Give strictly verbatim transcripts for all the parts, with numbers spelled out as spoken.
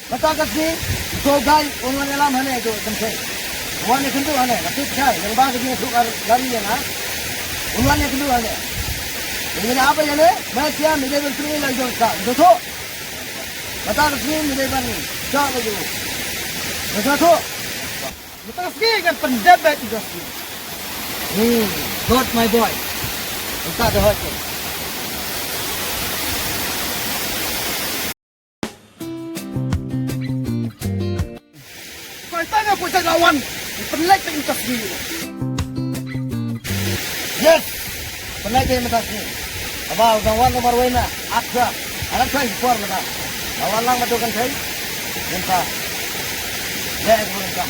Mynta ka sngi, to gai, un wan ïalam hane, to kynthei. Wan ïa kynduh hane, ka tip shai, nang ba ka jingïathuh ar lari ïa nga. Un wan ïa kynduh hane. Ïa nga ap ïa ne, ma sia, mi dei ban sngi la jong ka, to to. Mynta ka sngi, mi dei ban, shah la jong. To to. Mynta ka sngi ngan pyndep bad ïa ka sngi. Hmm, good my boy. Mynta da hoi ke. Koi tang aku sa lawan. Pynlait pyntas di. Yes. Pynlait pyntas di. Aba udah wan nomor wena. Aksa. Anak saya kuar mata. Lawan lang mata kan saya. Minta. Ya, aku minta.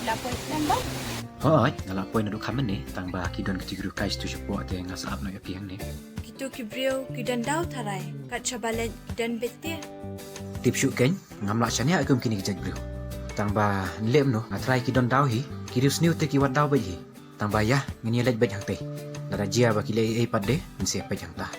La poi kham ba? Hooid, nga la poi naduh kham mynne, tang ba ki don kito ki riew kai shatu shapoh te nga sa ap noh ïa phi hangne. Kito ki briew ki don daw tharai, kat shaba leit ki don beit te. Tip shuh kein, ngam lah shaniah kum kine ki jait briew. Tang ba nlem noh, nga tharai ki don daw hi, ki riew sniew te ki wad daw beit hi. Tang ba ïa, ngin ïa leit beit hangtei. Lada jia ba ki leh ei ei pat de, ngin sa peit hangta.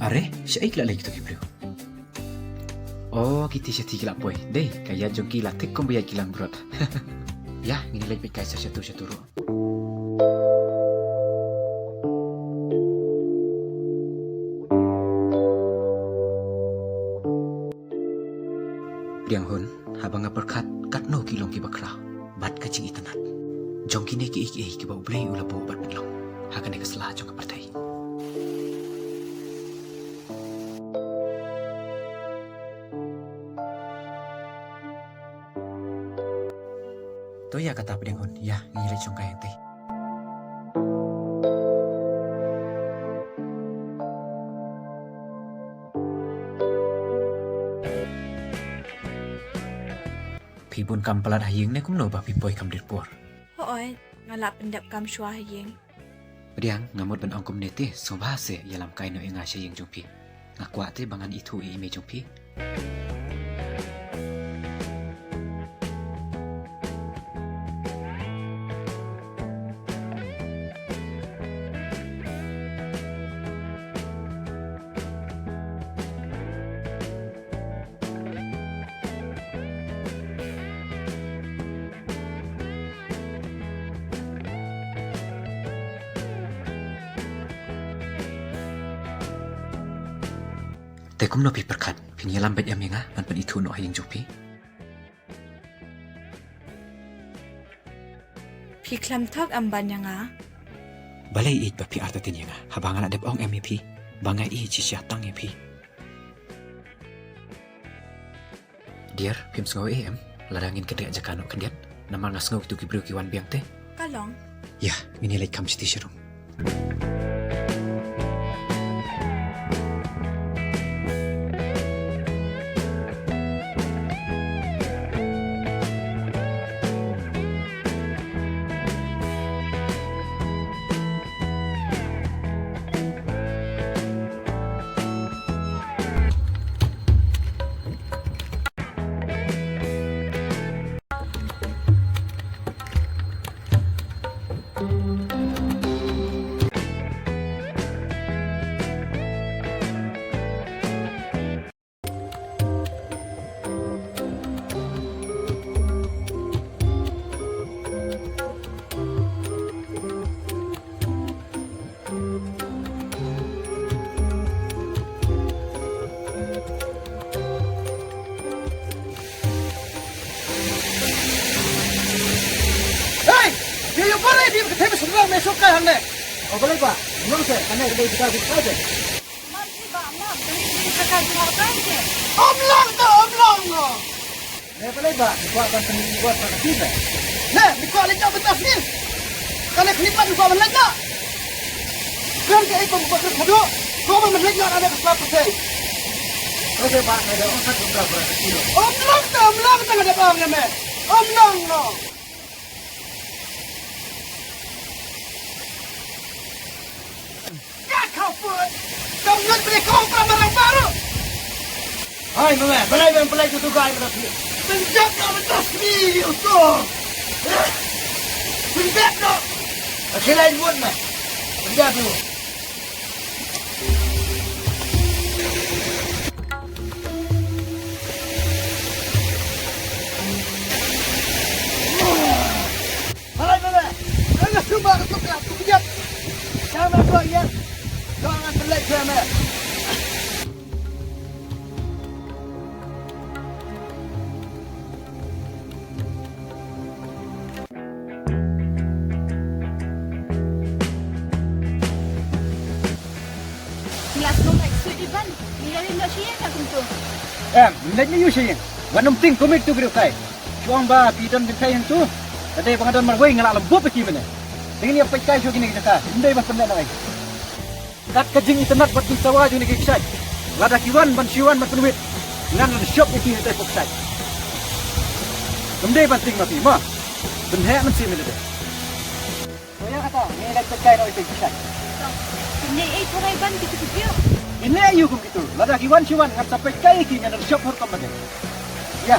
Are, shaei ki la leit kito ki briew? Oh, kiti shati ki la poi. Dei, ka ïaid jong ki la thik kumba ïaid ki langbrot. Ïa, ngin ïa leit peit kai sa shatu shatu ruh. Pdiang Hun, haba nga pyrkhat katno ki long ki bakhraw bad ka jingitynnad jong kine kiei kiei kiba U Blei u la buh bad pynlong ha kane ka sla jong ka pyrthei. To ïa kata Pdiang Hun, ïa ngi leit shong kai hangtei. Phi bun kam palat ha ïing ne kumno ba phi poi kam dei por? Hooid, nga lah pyndep kam shuwa ha ïing. Pdiang, nga mut ban ong kumne te, sngewbha se ïalam kai noh ïa nga sha ïing jong phi. Nga kwah te ba ngan ithuh ïa i mei jong phi. Te kumno phi pyrkhat, phin ïalam beit em ïa nga ban pynithuh noh ha ïing jong phi? Phi khlem thok em ban ïa nga? Balei ïeit ba phi artatien ïa nga haba nga la dep ong em ïa phi ba nga ïeit shisha tang ïa phi? Dear, phim sngew ei em lada ngin kynriah jaka noh khyndiat? Namar nga sngew kito ki briew ki wan biang te. Ka long. Ïa, ngin ïa leit kham shiti sharum. Kane, o balei ba, long se, kane ka dei jaka jingkha se. Ym long to, ym long to. Ne balei ba, ni kwah ban pynleit ni kwah ban pynleit ne. Ne, ni kwah leit noh mynta sngi. Kane khlieh pat ni kwah ban leit noh. Kren kaei pynbakrit haduh. Kwah ban pynleit noh kane ka slap ka sei. Kane ba, kane ong kat ong kat ong kat. Ym long to, ym long to, kane ba ong ne me. Ym long no. Ka khaput. Kam ngut bri kong pra marang baru. Hai, mama, balai bang balai tu tu kai mata phi. Penjap na mata sini uto. Penjap no. Akhirnya buat mah. Penjap tu. Balai, balai. Balai, sumba ka tukla, tu kejap. Jangan buat ya. Jangan pelik jangan. Ngi la sngewbha ïa ki suit ribbon. Ngi la ïoh sha ïing ka kumto. Em, ngi la ïoh sha ïing. Wat nym tieng kumne tu ki riewkai. Shu ong ba phi don jingkhei hangto. Ka dei ba nga don marwei nga la lem bup ïa ki mynne. Te ngin ïa peit kai shuwa kine ki jaka. Ym dei ban pynlehnohei. Kat ka jingitynnad bad jingsawa jong kine ki kshaid. Lada ki wan ban shu wan ban pynwit. Ngan leit shop ïa ki hangtei hapoh kshaid. Ym dei ban tieng ma phi mo. Pynheh mynsiem ïa lade. To ïa kata, ngi leit peit kai noh ïa ki kshaid. Pynleit ei tharai ban kito ki briew. Pynleit aïu kum kito. Lada ki wan shu wan ngan sa peit kai ïa ki ngan leit shop hor kam ma dei. Ïa.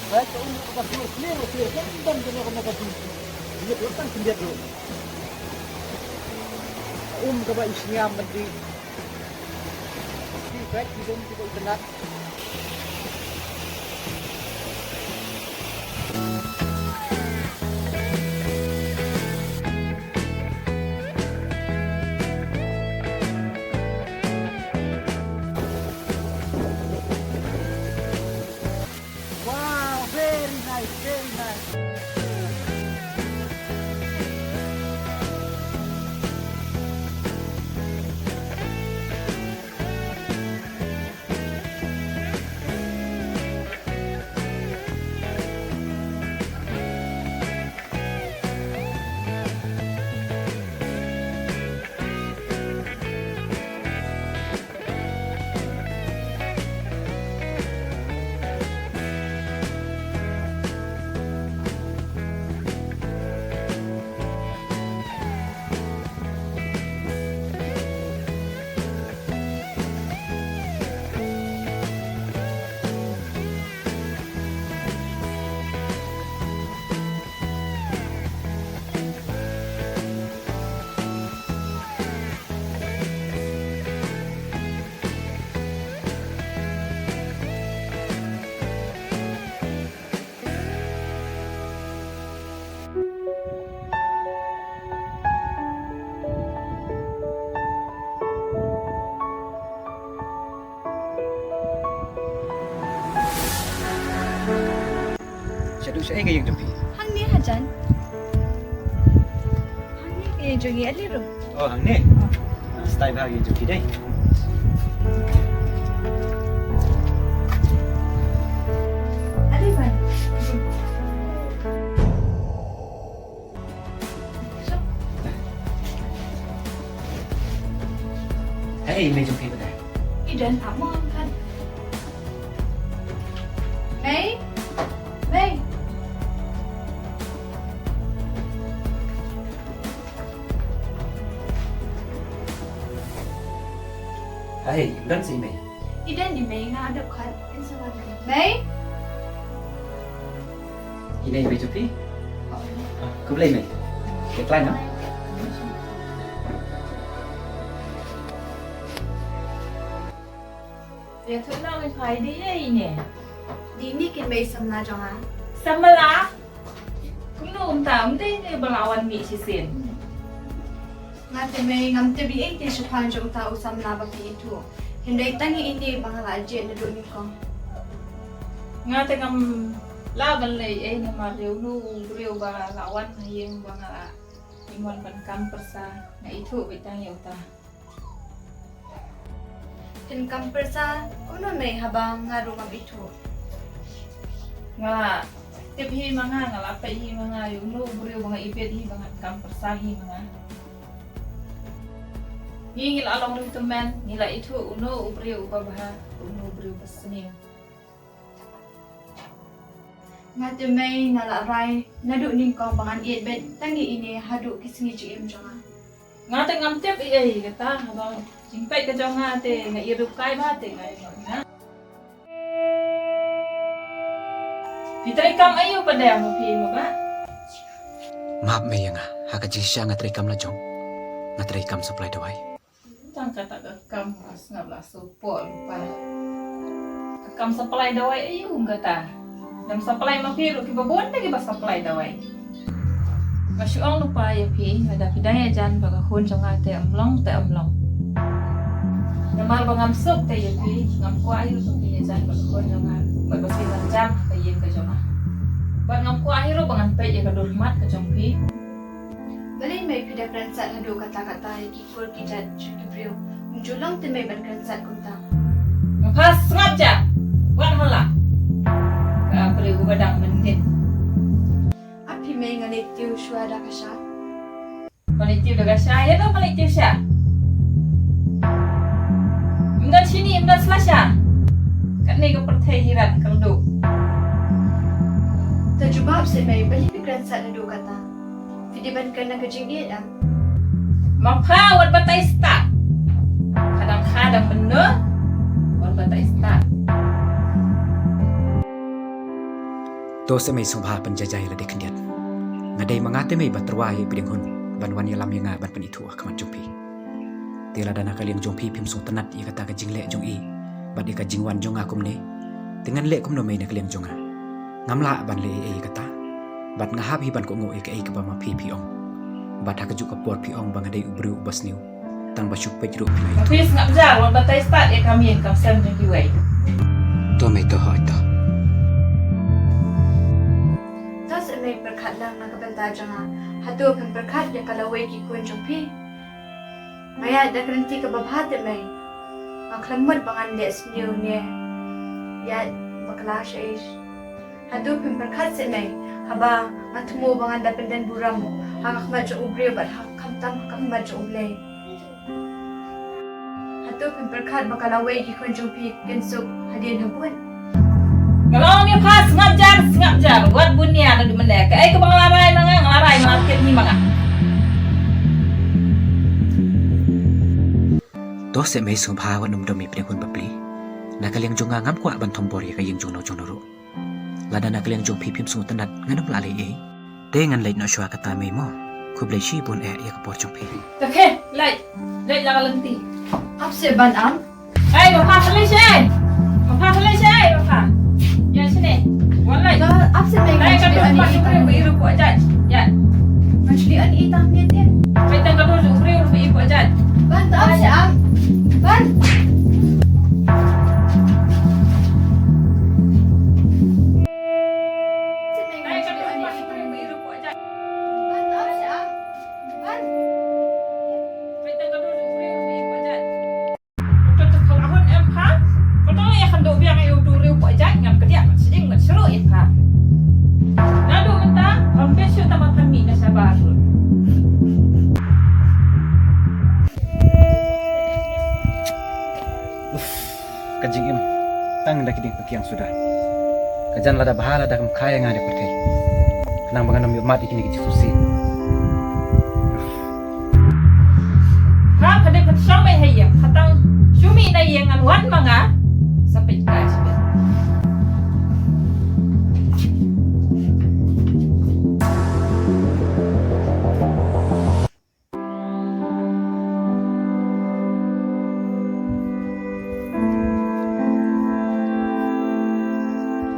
Baik, ka um ka ba dur clear, clear, kan dan kena kena ka dur. Dia tu kan dia tu. Ka um ka ba isngam mesti. Di baik di dum di kena. Wow, very nice, very nice. Shaduh shaei ka ïing jong phi? Hangne hajan. Hangne ka ïing jong ngi, ale rum. Oh, hangne. Stai bha ka ïing jong phi dei. Ei, mei jong phi mynta. I don ap mo kan. Mei. Mei. Hai, don sa i mei. I don i mei, nga dap khat. In sa wan. Mei. Ine i mei jong phi? Ah, khublei mei. Ïa khlaiñ noh. Ïathuh noh mei, phi dei ïa ine? Dei ine ki mei samla jong nga. Samla? Kumno kumta, ym dei ine ba la wan mih shisien? Nga te mei, ngam tip ei ei te shaphang jong uta u samla ba phi ithuh. Hynrei tang ïa ine ba nga la jied naduh nyngkong. Nga te ngam lah ban leh ei namar ïa uno u briew ba la wan ha ïing ba nga la ïa mon ban kam pyrsa, nga ithuh beit tang ïa uta. Phin kam pyrsa kumno mei haba nga ruh ngam ithuh? Nga tip hi ma nga, nga la peit hi ma nga ïa uno u briew ba nga ibit hi ba ngan kam pyrsa hi ma nga. Ngi, ngi la long ri tymmen, ngi la ithuh uno u briew uba bha, uno u briew ba sniew. Nga te mei, nga la rai naduh nyngkong ba ngan ïeit beit tang ïa ine haduh ki sngi jingim jong nga. Nga te ngam tip ei ei kata, haba jingpeit ka jong nga te nga ïa ruh kai ba te nga ïa nga. Phi trei kam aïu pat de ma phi mo ba? Map mei ïa nga, ha ka jingshisha nga trei kam la jong. Nga trei kam supply dawai. Tang kata ka kam nga sngap la sopor lypa. Ka kam supply dawai aïu kata? Ngam supply ma phi ruh, kiba bun te kiba supply dawai. Nga shu ong lypa ïa phi, lada phi dang ïajan bad ka khun jong nga te ym long te ym long. Namar ba ngam suk te ïa phi, ngam kwah hi ruh ba phin ïajan bad ka khun jong nga, bad ba phin wan jam ha ka ïing ka jong nga. Bad ngam kwah hi ruh ba ngan peit ïa ka dur khmat ka jong phi. Balei mei phi da kren sat haduh katta katta ïa ki kur ki jait jong ki briew? Ym ju long te mei ban kren sat kumta. Nga pha sngap ja. Wat hala. Ka briew ba dang mynnin. Ap hi mei, nga leit tiew shuwa da ka sha. Nga leit tiew da ka sha, ïa to nga leit tiew sha. Ym don shini, ym don sla sha. Kane ka pyrthei hi rat kyrduh. Te jubab seh mei, balei phi kren sat haduh katta? Phi dei ban kren na ka jingïeit em? Ma pha wat batai stad. Pha dang kha dang mynno. Wat batai stad. To seh mei sngewbha pynjaijai lade khyndiat. Nga dei ma nga te mei ba tyrwa ïa i pdeng hun ban wan ïalam ïa nga ban pynithuh ha khmat jong phi. Te lada na ka liang jong phi phim sngewtynnat ïa kata ka jingleh jong i bad ïa ka jingwan jong nga kumne, te ngan leh kumno mei na ka liang jong nga? Ngam lah ban leh ei ei ïa kata. Bad nga hap hi ban kohnguh ïa kaei kaba ma phi phi ong. Bad ha kajuh ka por phi ong ba nga dei u briew uba sniew. Tang ba shu peit ruh phi la ïoh. Phi sngap jar, wat batai stad ïa ka mien ka sem jong kiwei. To mei to, hooid to. To seh mei, pyrkhat lang na ka bynta jong nga. Hato phin pyrkhat ïa ka lawei ki khun jong phi? Nga ïaid da ka lynti kaba bha te mei. Nga khlem mut ba ngan leh sniew ne ïaid bakla shaei. Hato phin pyrkhat seh mei haba nga thmu ba ngan da pyndon burom ha ka khmat jong u briew bad ha, khamtam ha ka khmat jong U Blei? Hato phin pyrkhat ba ka lawei ki khun jong phi kin suk hadien habud? Nga la ong ïa pha, sngap jar, sngap jar. Wat bun ïa naduh mynne. Kaei kaba nga la rai ma nga, nga la rai, nga la tip hi ma nga. To seh mei sngewbha, wat nym dom i pdeng hun bapli. Na ka liang jong nga ngam kwah ban thombor ïa ka ïing jong no jong no ruh. Lada na ka liang jong phi phim sngewtynnat, ngan ym lah leh ei ei. Te ngan leit noh shuwa kata mei mo. Khublei shibun eh ïa ka por jong phi. Te khe, leit, leit la ka lynti. Ap seh ban am. Ei, ma pha, leit seh. Ma pha, leit seh, ma pha. Ïa shane. Wan leit. Ap seh mei. Leit ka dur pat u briew ba i ruh pok jait. Ïa. Ngan shu leit an i tang miet ïa. Leit tang ka dur u briew ba i pok jait. Ban, ap seh am. Ban. Ïa ki dieng ki kiang suda. Ka jan lada bha lada kam kha ïa nga ne pyrthei. Khnang ba ngan ym ïoh mad ïa kine ki jingsngewsih. Hap ka dei ka shong mai ha ïing, ka tang shu mih na ïing ngan wan ma nga. Sa peit ka shi bit.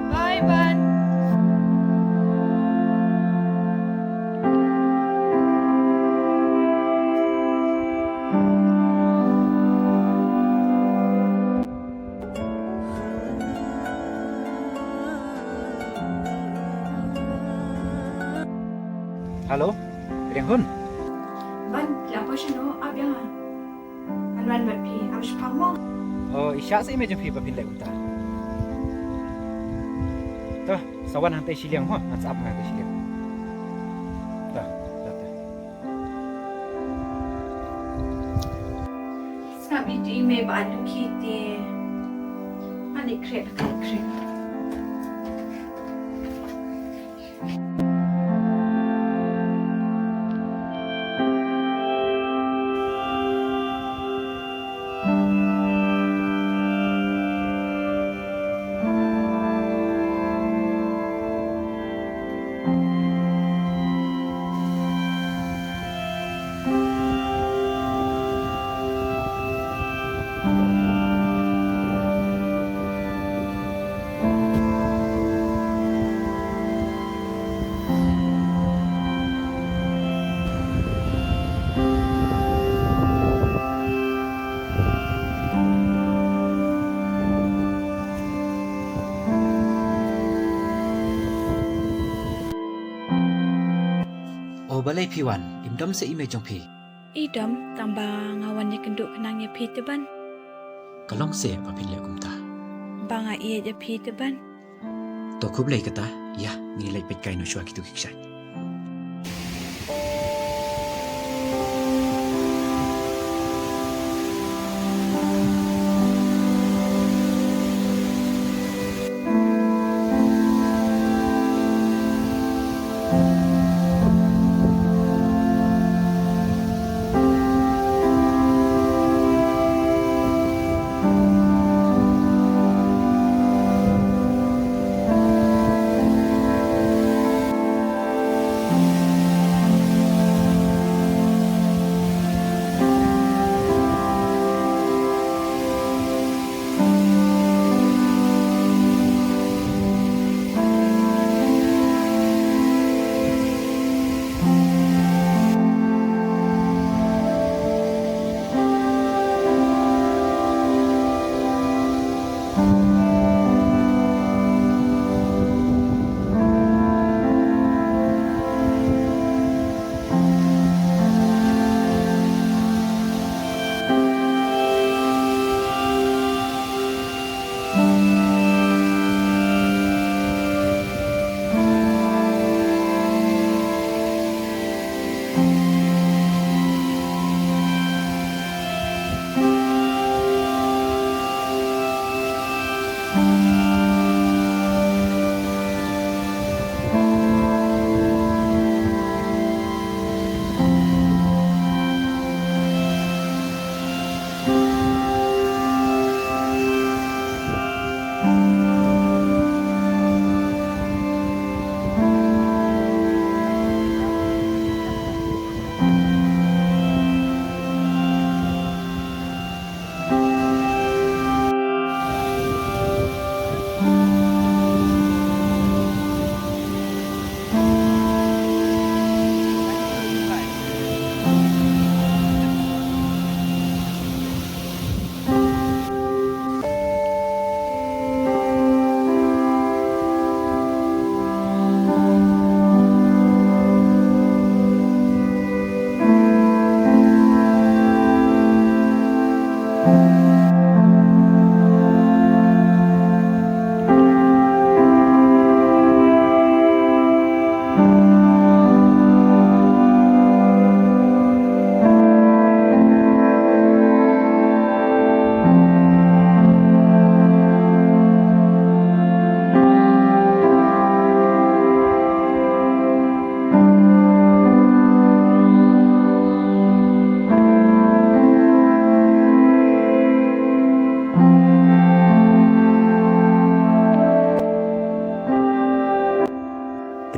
Bye, Ban. Hello, Rianghun. Ban, la poi shano, ap ïa nga. Ngan wan bad phi, am shipang mo. Oh, i shah sa i mei jong phi ba phin leh kumta. To, sa wan hangtai shiliang mo, ngan sa ap hangtai shiliang. To, to, to. Sngap ïa i mei ba adu ki te. Ani kret, ani kret. O balei phi wan, im dom sa i mei jong phi? I dom, tang ba nga wan ïakynduh khnang ïa phi te Ban. Ka long seh ba phin leh kumta? Ba nga ïeit ïa phi te Ban. To khublei kata, ïa, ngi leit peit kai noh shuwa kito ki kshaid.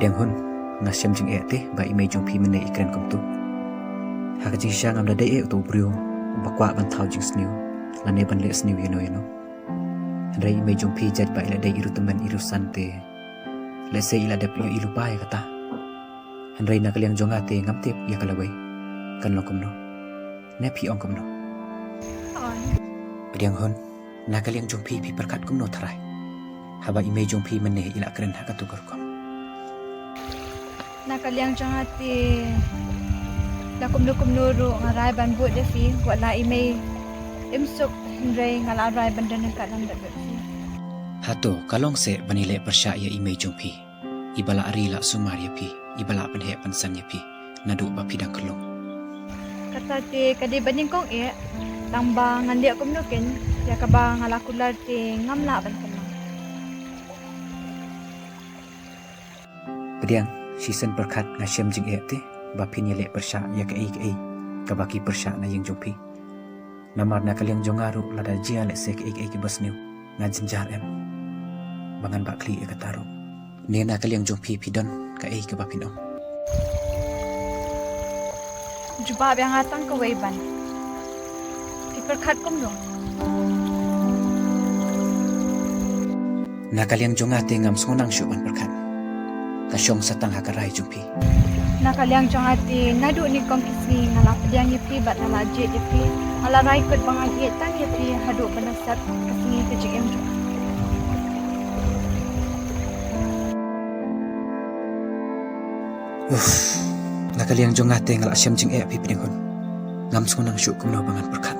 Pdiang Hun, nga shem jingeh te ba i mei jong phi mynne i kren kumtu. Ha ka jingshisha ngam da dei eh uto u briew ba kwah ban thaw jingsniew lane ban leh sniew ïano ïano. Hynrei i mei jong phi jait ba i la dei i riewtymmen i riewsan te, lehse i la dep ïoh i lypa ïa kata. Hynrei na ka liang jong nga te ngam tip ïa ka lawei kan long kumno. Ne phi ong kumno? Pdiang Hun, na ka liang jong phi phi pyrkhat kumno tharai haba i mei jong phi mynne i la kren ha katu ka rukom? Na ka liang jong nga te, la kumno kumno ruh nga rai ban bud ïa phi, wat la i mei im suk, hynrei nga la rai ban don ryngkat lem bad phi. Hato ka long seh ban ïaleh pyrshah ïa i mei jong phi, iba la ri la sumar ïa phi, iba la pynheh pynsan ïa phi naduh ba phi dang khlong? Kata te ka dei ba nyngkong eh, tang ba ngan leh kumno keiñ, ïa kaba nga la kular te ngam lah ban kynmaw. Pdiang, shisien pyrkhat nga shem jingeh te ba phin ïaleh pyrshah ïa kaei kaei kaba ki pyrshah na ïing jong phi. Namar na ka liang jong nga ruh lada jia lehse kaei kaei kiba sniew, nga jynjar em ba ngan bah khlieh ïa kata ruh. Ne na ka liang jong phi phi don kaei kaba phin ong? Jubab ïa nga tang kawei, Ban. Phi pyrkhat kumno? Na ka liang jong nga te ngam sngewbha shuh ban pyrkhat. Ka shong sa tang ha ka rai jong phi. Na ka liang jong nga te naduh nyngkong ki sngi nga la pdiang ïa phi bad nga la jied ïa phi. Nga la rai kut ba ngan ïeit tang ïa phi haduh ba la sat ka sngi ka jingim jong nga. Uff, na ka liang jong nga te nga la shem jingeh ïa phi Pdiang Hun. Ngam sngewbha shuh kumno ba ngan pyrkhat.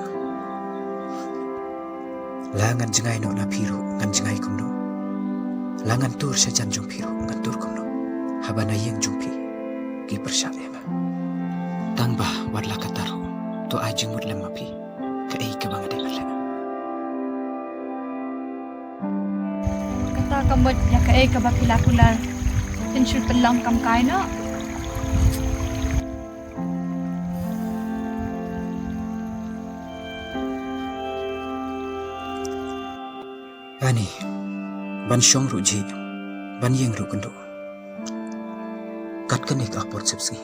La ngan jngai noh na phi ruh ngan jngai kumno. La ngan tur sha jan jong phi ruh ngan tur kumno. Haba na ïing jong phi ki pyrshah ïa nga. Tang ba wat la kata ruh, to ai jingmut lem ma phi kaei kaba nga dei ban leh. Kata ka mut ïa kaei kaba phi la kular, phin shu pynlong kam kai noh. Ani, ban shong ruh jhieh, ban ïeng ruh kynduh. Kat kane ka por sepsngi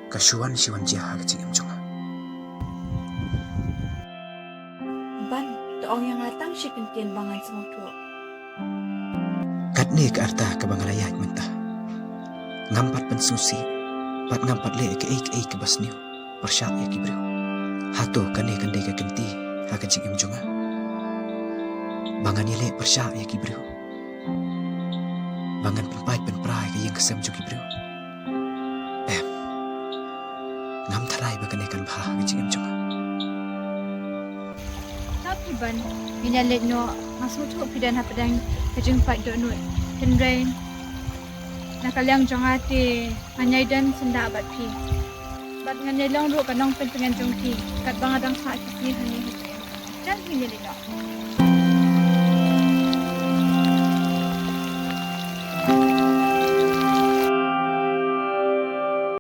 ka shu wan shi wan jia ha ka jingim jong nga. Ban, to ong ïa nga tang shi kyntien ba ngan sngewthuh. Katne ka rta kaba nga la ïaid mynta, ngam pat pynsngewsih bad ngam pat leh kaei kaei kaba sniew pyrshah ïa ki briew. Hato kane kan dei ka kynti ha ka jingim jong nga ba ngan ïaleh pyrshah ïa ki briew, ba ngan pynpait pynpra ïa ka ïing ka sem jong ki briew? Em, ngam tharai ba kane kan bha ha ka jingim jong nga. Tang phi Ban, ngin ïa leit noh, nga sngewthuh phi don hapdeng ka jingpait dohnud. Hynrei na ka liang jong nga te ngan ïai don syndah bad phi. Bad ngan ïai long ruh ka nongpyntngen jong phi katba nga dang sah ki sngi hangne ha jingim. Jan phi, ngin ïa leit noh.